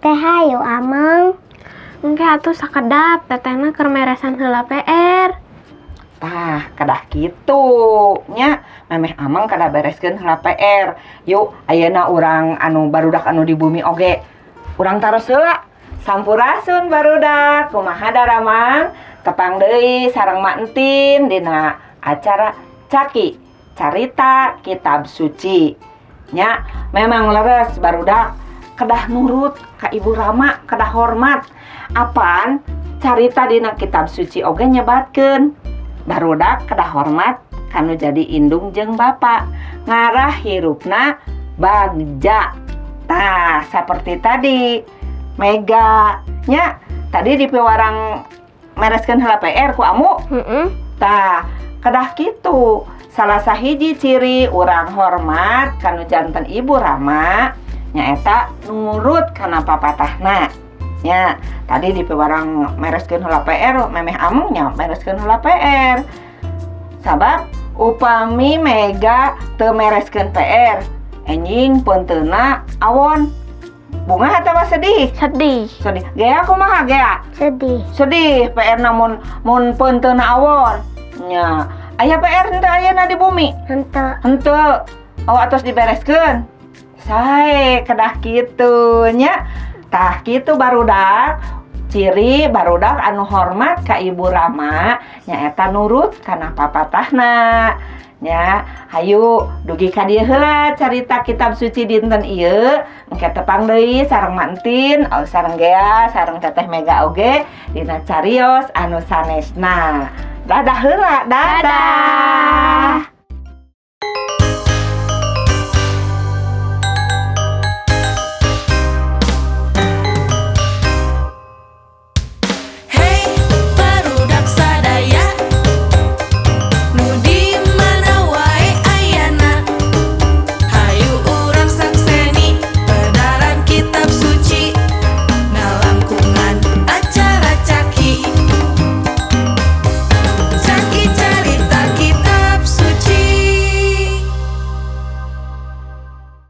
Teh hayu, Ameng. Engke atuh sakedap, tetehna keur meresan heula PR. Tah, kedah kitu nya, memeh Ameng kedah bereskeun heula PR. Yuk, ayeuna urang anu barudak anu di bumi oge. Urang taros heula. Sampurasun, barudak, kumaha daramang? Tepang deui sareng Mak Entin dina acara Caki, Carita Kitab Suci. Nya, memang leres, barudak kedah nurut ka Ibu Rama, kedah hormat. Apan carita dina kitab suci oge nyebatkeun barudak kedah hormat kanu jadi indung jeung bapa, ngarah hirupna bagja. Tah, seperti tadi Mega nya, tadi di piwarang mereskeun heula PR ku amu. Heeh. Tah, kedah kitu. Salah sahiji ciri urang hormat kanu janten Ibu Rama nyaeta nurut kana papatahna. Nya, tadi di piwarang mereskeun heula PR, memeh Ameng nya mereskeun heula PR. Sabab upami Mega teu mereskeun PR, enjing peunteunna awon. Bungah atawa sedih? Sedih. Sedih. Gea kumaha, Gea? Sedih. Sedih PR na mun mun peunteunna awon. Nya, aya PR henteu ayeuna di bumi? Henteu. Henteu. Oh, atos dibereskeun. Sae, kedah kitu nya. Tah, kitu, barudak. Ciri barudak anu hormat ka Ibu Rama nyaeta nurut kana papatahna. Nya, hayu dugi ka dieu heula carita kitab suci dinten ieu. Engke tepang deui sareng Mak Entin, oh, sareng Gea, sareng Teteh Mega oge dina carios anu sanesna. Dadah heula, dadah. Dadah.